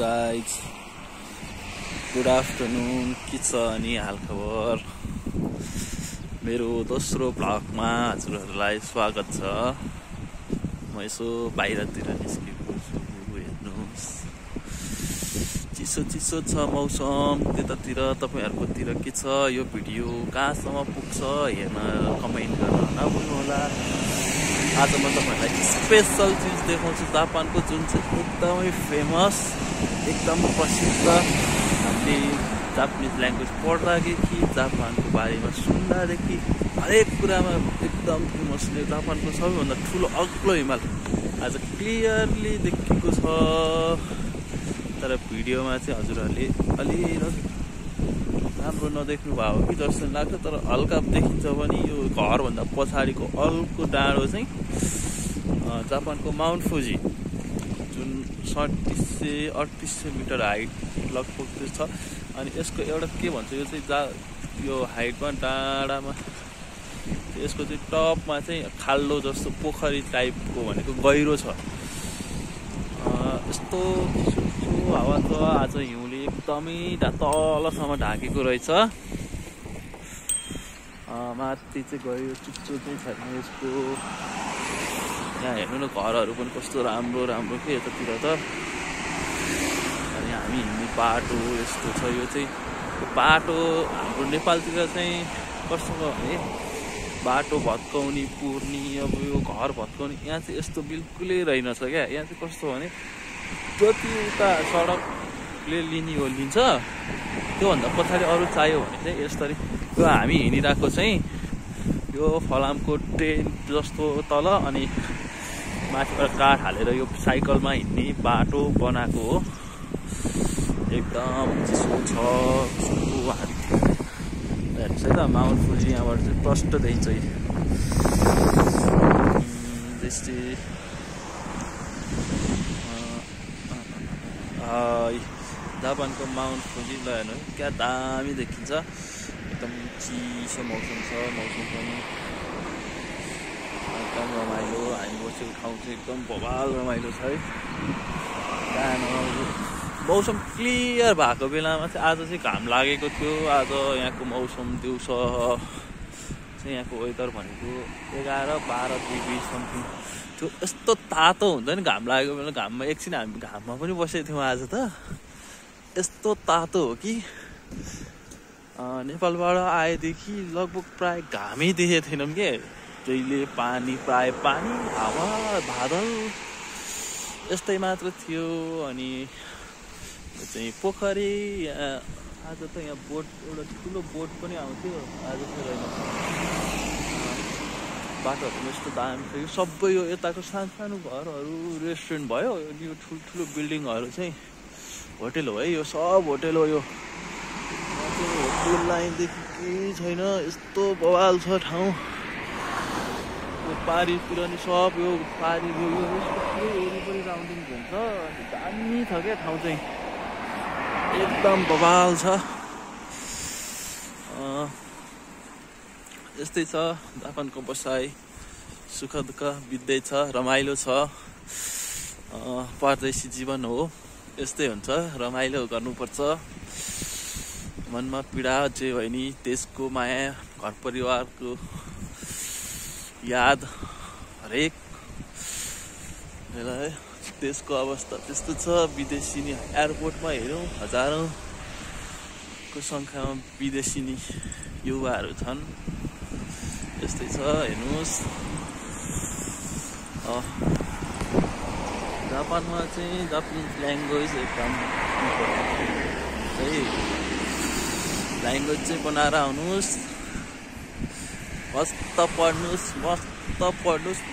guys, good afternoon. के छ अनि हालखबर? मेरो दोस्रो ब्लगमा हजुरहरूलाई स्वागत छ। म यसो बाहिरतिर निस्केको छु, हेर्नुहोस् चिसो चिसो छ मौसम। त्यतातिर तपाईहरुकोतिर के छ? यो भिडियो कहाँसम्म पुग्छ हेर्न कमेन्ट गर्न नभुल्नु होला। आज म तपाईहरुलाई स्पेशल चीज देखाउँछु, जापानको जुन चाहिँ एकदमै फेमस, एकदम प्रसिद्ध। हामीले जापानिज ल्याङ्ग्वेज पढ्दादेखि, जापानको बारेमा सुन्दादेखि हरेक कुरामा एकदम फेमस नै जापानको सबैभन्दा ठुलो अग्लो हिमाल आज क्लियरली देखेको छ। तर भिडियोमा चाहिँ हजुरहरूले अलि राम्रो नदेख्नु भयो कि जस्तो लाग्छ, तर हल्का देखिन्छ भने यो घरभन्दा पछाडिको अर्को डाँडो चाहिँ जापानको माउन्ट फुजी, जुन 3700-3800 मिटर हाइट लगभग त्यो छ। अनि यसको एउटा के भन्छ, यो चाहिँ यो हाइटमा डाँडामा यसको चाहिँ टपमा चाहिँ खाल्डो जस्तो पोखरी टाइपको भनेको गहिरो छ। यस्तो हावा छ। आज हिउँले एकदमै तलसम्म ढाकेको रहेछ। माथि चाहिँ गयो चुच्चो चाहिँ छैन यसको। यहाँ हेर्नु न, घरहरू पनि कस्तो राम्रो राम्रो के यतातिर त। अनि हामी हिँड्ने बाटो यस्तो छ। यो चाहिँ बाटो हाम्रो नेपालतिर चाहिँ कस्तो छ भने बाटो भत्काउने पुर्ने, अब यो घर भत्काउने, यहाँ चाहिँ यस्तो बिल्कुलै रहेनछ क्या। यहाँ चाहिँ कस्तो भने जति उता सडकले लिन्छ त्योभन्दा पछाडि अरू चाहियो भने चाहिँ यसरी यो हामी हिँडिरहेको चाहिँ यो फलामको टेन्ट जस्तो तल, अनि माथिबाट काठ हालेर यो साइकलमा हिँड्ने बाटो बनाएको हो। एकदम चिसो छ। हेर्नुहोस् है त, माउन्ट फुजी यहाँबाट चाहिँ प्रष्ट देखिन्छ। जस्तै जापानको माउन्ट फुजी ल हेर्नु क्या दामी देखिन्छ। एकदम चिसो मौसम छ। मौसम पनि एकदम रमाइलो। हामी बसेको ठाउँ चाहिँ एकदम बवाल रमाइलो छ है। मौसम क्लियर भएको बेलामा चाहिँ आज चाहिँ घाम लागेको थियो। आज यहाँको मौसम दिउँसो चाहिँ यहाँको वेदर भनेको 11-12 डिग्री समथिङ थियो। यस्तो तातो हुन्छ नि घाम लागेको बेला। घाममा एकछिन हामी घाममा पनि बसेको थियौँ। आज त यस्तो तातो हो कि नेपालबाट आएदेखि लगभग प्राय घामै देखेको थिएनौँ के। जहिले पानी, प्राय पानी, हावा, बादल यस्तै मात्र थियो। अनि चाहिँ पोखरी आज त यहाँ बोट, एउटा ठुलो बोट पनि आउँथ्यो, आज चाहिँ रहेन। बाटोहरू यस्तो दामी थियो। सबै यो यताको सानो घरहरू रेस्टुरेन्ट भयो, यो ठुल्ठुलो बिल्डिङहरू चाहिँ होटेल हो है। यो सब होटेल हो। यो होटेल लाइनदेखि केही छैन, यस्तो बवाल छ ठाउँ। यो पारीतिर नि सब यो पारी यो वरिपरि राउन्डिङ घुम्छ। दामी छ क्या ठाउँ चाहिँ, एकदम बवाल छ। यस्तै छ जापानको बसाइ। सुख दुःख बित्दै छ, रमाइलो छ। परदेशी जीवन हो, यस्तै हुन्छ। रमाइलो गर्नुपर्छ। मनमा पीडा जे भयो नि, देशको माया, घर परिवारको याद, हरेक बेला है। देशको अवस्था त्यस्तो छ। विदेशी नि एयरपोर्टमा हेरौँ हजारौँको सङ्ख्यामा विदेशी नि युवाहरू छन्। यस्तै छ हेर्नुहोस्। जापानमा चाहिँ जापानिज ल्याङ्ग्वेज एकदम है। ल्याङ्ग्वेज चाहिँ बनाएर आउनुहोस्, मस्त पढ्नुहोस्,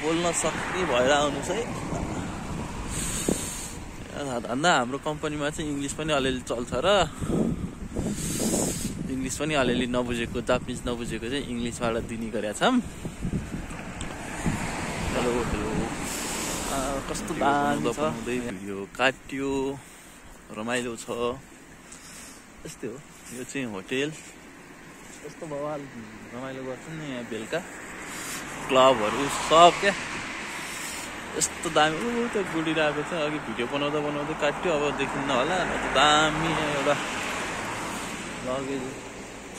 बोल्न सक्ने भएर आउनुहोस् है। धन्दा हाम्रो कम्पनीमा चाहिँ इङ्ग्लिस पनि अलिअलि चल्छ र इङ्ग्लिस पनि अलिअलि नबुझेको, जापानिज नबुझेको चाहिँ इङ्ग्लिसबाट दिने गरेका छौँ। हेलो कस्तो दामी छ। भिडियो काट्यो, रमाइलो छ। यस्तै हो। यो चाहिँ होटेल। यस्तो बवाल रमाइलो गर्छन् नि यहाँ बेलुका। क्लबहरू सब क्या यस्तो दामी त्यो गुडिरहेको छ अघि भिडियो बनाउँदा बनाउँदै काट्यो अब देखिन्न होला दामी एउटा लगेज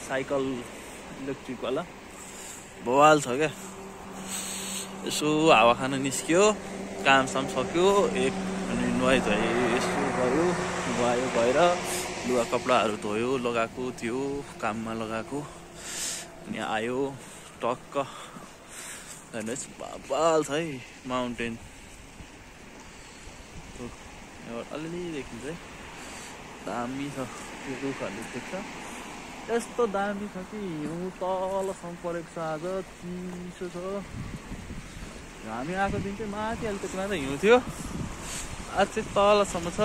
साइकल इलेक्ट्रिक वाला बवाल छ क्या यसो हावा खान निस्क्यो कामसाम सक्यो अनि नुहाइ धुवाइ यसो गयो नुहायो गएर लुगा कपडाहरू धोयो लगाएको थियो काममा लगाएको अनि आयो टक्क हेर्नुहोस् बवाल छ है माउन्टेन अलिअलि देखिन्छ है दामी छ त्यो रुखहरूले देख्छ यस्तो दामी छ कि हिउँ तलसम्म परेको छ आज चिसो छ हामी आएको दिन चाहिँ माथि अलिकति मात्र हिउँ थियो आज चाहिँ तलसम्म छ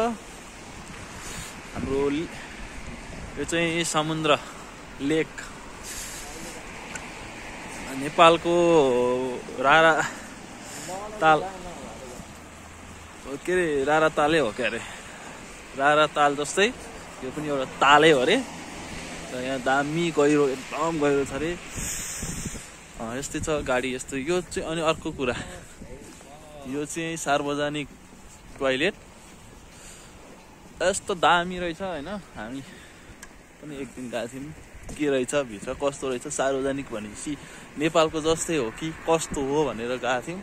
हाम्रो यो चाहिँ समुद्र लेक नेपालको रारा ताल के अरे रारा तालै हो क्या अरे रारा ताल जस्तै यो पनि एउटा तालै हो अरे यहाँ दामी गहिरो एकदम गहिरो छ अरे यस्तै छ गाडी यस्तो यो चाहिँ अनि अर्को कुरा यो चाहिँ सार्वजनिक टोयलेट यस्तो दामी रहेछ होइन हामी पनि एक दिन गएको थियौँ के रहेछ भित्र कस्तो रहेछ सार्वजनिक भनेपछि नेपालको जस्तै हो कि कस्तो हो भनेर गएको थियौँ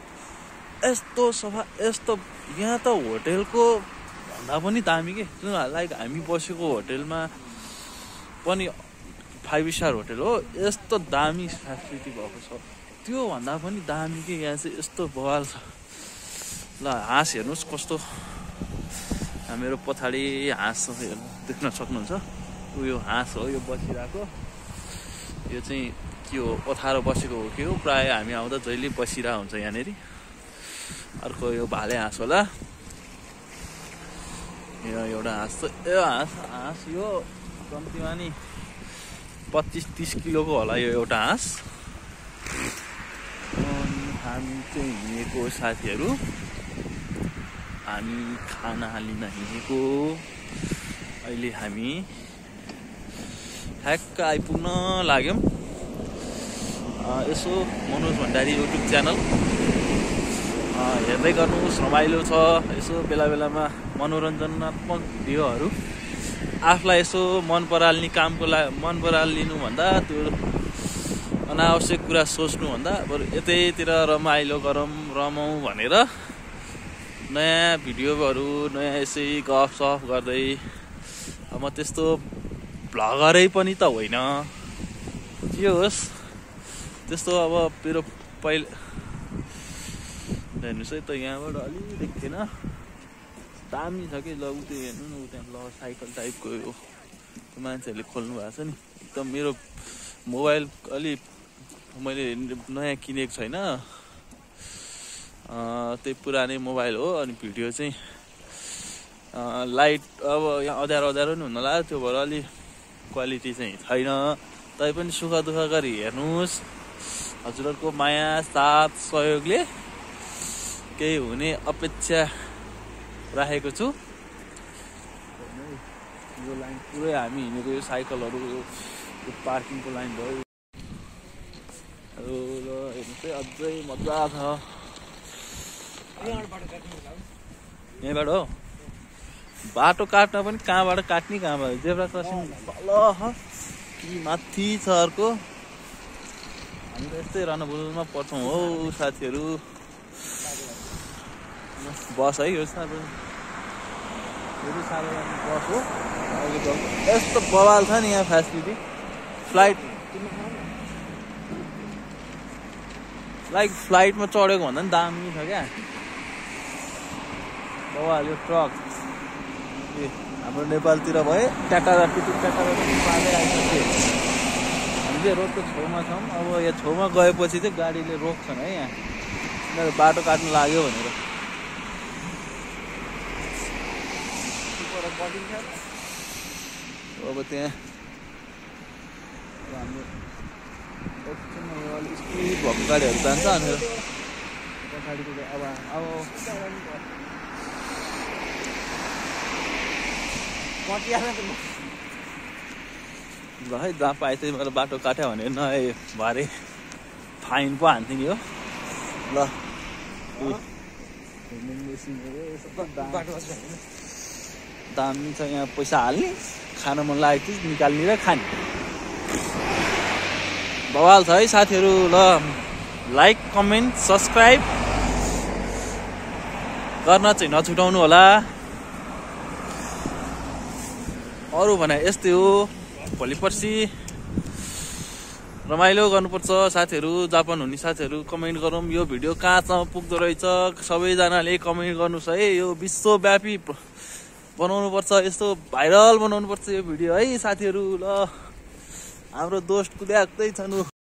यस्तो सफा यस्तो यहाँ त होटेलको भन्दा पनि दामी के जुन लाइक हामी बसेको होटेलमा पनि 5 स्टार होटेल हो यस्तो दामी फेसिलिटी भएको छ त्यो भन्दा पनि दामी के यहाँ चाहिँ यस्तो बवाल छ ल हाँस हेर्नुहोस् कस्तो मेरो पछाडि हाँस हेर्नु देख्न सक्नुहुन्छ यो हाँस हो यो बसिरहेको यो चाहिँ के हो ओथारो बसेको हो के हो प्राय हामी आउँदा जहिले बसिरहेको हुन्छ यहाँनिर अर्को यो भाले हाँस होला यो एउटा हाँस हाँस यो कम्तीमा नि 25-30 किलोको होला यो एउटा हाँस हामी चाहिँ हिँडेको साथीहरू हामी खाना लिन हिँडेको अहिले हामी ठ्याक्क आइपुग्न लाग्यौँ यसो मनोज भण्डारी युट्युब च्यानल हेर्दै गर्नुहोस् रमाइलो छ यसो बेला बेलामा मनोरञ्जनात्मक भिडियोहरू आफूलाई यसो मन परालिनुभन्दा त्यो अनावश्यक कुरा सोच्नुभन्दा बरु यतैतिर रमाइलो रमाउँ भनेर नयाँ भिडियोहरू नयाँ यसै गफसफ गर्दै म त्यस्तो भ्लगरै पनि त होइन के होस् त्यस्तो अब मेरो पहिला हेर्नुहोस् है त यहाँबाट अलि देख्थेन दामी छ कि ल उ त्यो हेर्नु न उ त्यहाँ ल साइकल टाइपको यो मान्छेहरूले खोल्नु भएको छ नि एकदम मेरो मोबाइल अलि मैले नयाँ किनेको छैन त्यही पुरानै मोबाइल हो अनि भिडियो चाहिँ लाइट अब यहाँ अँध्यारो नि हुन लाग्यो त्यो भएर अलि क्वालिटी चाहिँ छैन तैपनि सुख दुःख गरी हेर्नुहोस् हजुरहरूको माया साथ सहयोगले केही हुने अपेक्षा राखेको छु यो लाइन पुरै हामी हिँडेको यो साइकलहरू यो पार्किङको लाइन भयो ल हेर्नुहोस् है अझै मजा छ यहीँबाट हो बाटो काट्न पनि कहाँबाट काट्ने कहाँबाट जेब्रा क्रसिङ तल कि माथि छ अर्को हामी त यस्तै रनबुलमा पर्छौँ हो साथीहरू बस है यो सानो बस हो यस्तो बवाल छ नि यहाँ फेसिलिटी फ्लाइटमा चढेको भन्दा पनि दामी छ क्या बवाल यो ट्रक हाम्रो नेपालतिर भए ट्याटारा पाँदै आइसक्यो हामी चाहिँ रोडको छेउमा छौँ अब यहाँ छेउमा गएपछि चाहिँ गाडीले रोक्छन् है यहाँ उनीहरू बाटो काट्नु लाग्यो भनेर अब त्यहाँ हाम्रो अलिक स्पिड भएको गाडीहरू जान्छ अनि पछाडिको अब ल है जहाँ पाए चाहिँ मेरो बाटो काट्यो भने नआए भरे फाइन पो हान्थ्यो नि हो ल दामी छ यहाँ पैसा हाल्ने खान मन लागेको चिज निकाल्ने र खाने बवाल छ है साथीहरू ल लाइक कमेन्ट सब्सक्राइब गर्न चाहिँ नछुटाउनु होला अरु भने यस्तै हो भोलि पर्सि रमाइलो गर्नुपर्छ साथीहरू जापान हुने साथीहरू कमेन्ट गरौँ यो भिडियो कहाँसम्म पुग्दो रहेछ सबैजनाले कमेन्ट गर्नुस् है यो विश्वव्यापी बनाउनु पर्छ यस्तो भाइरल बनाउनु पर्छ यो भिडियो है साथीहरू ल हाम्रो दोस्त कुद्याक्दै छन्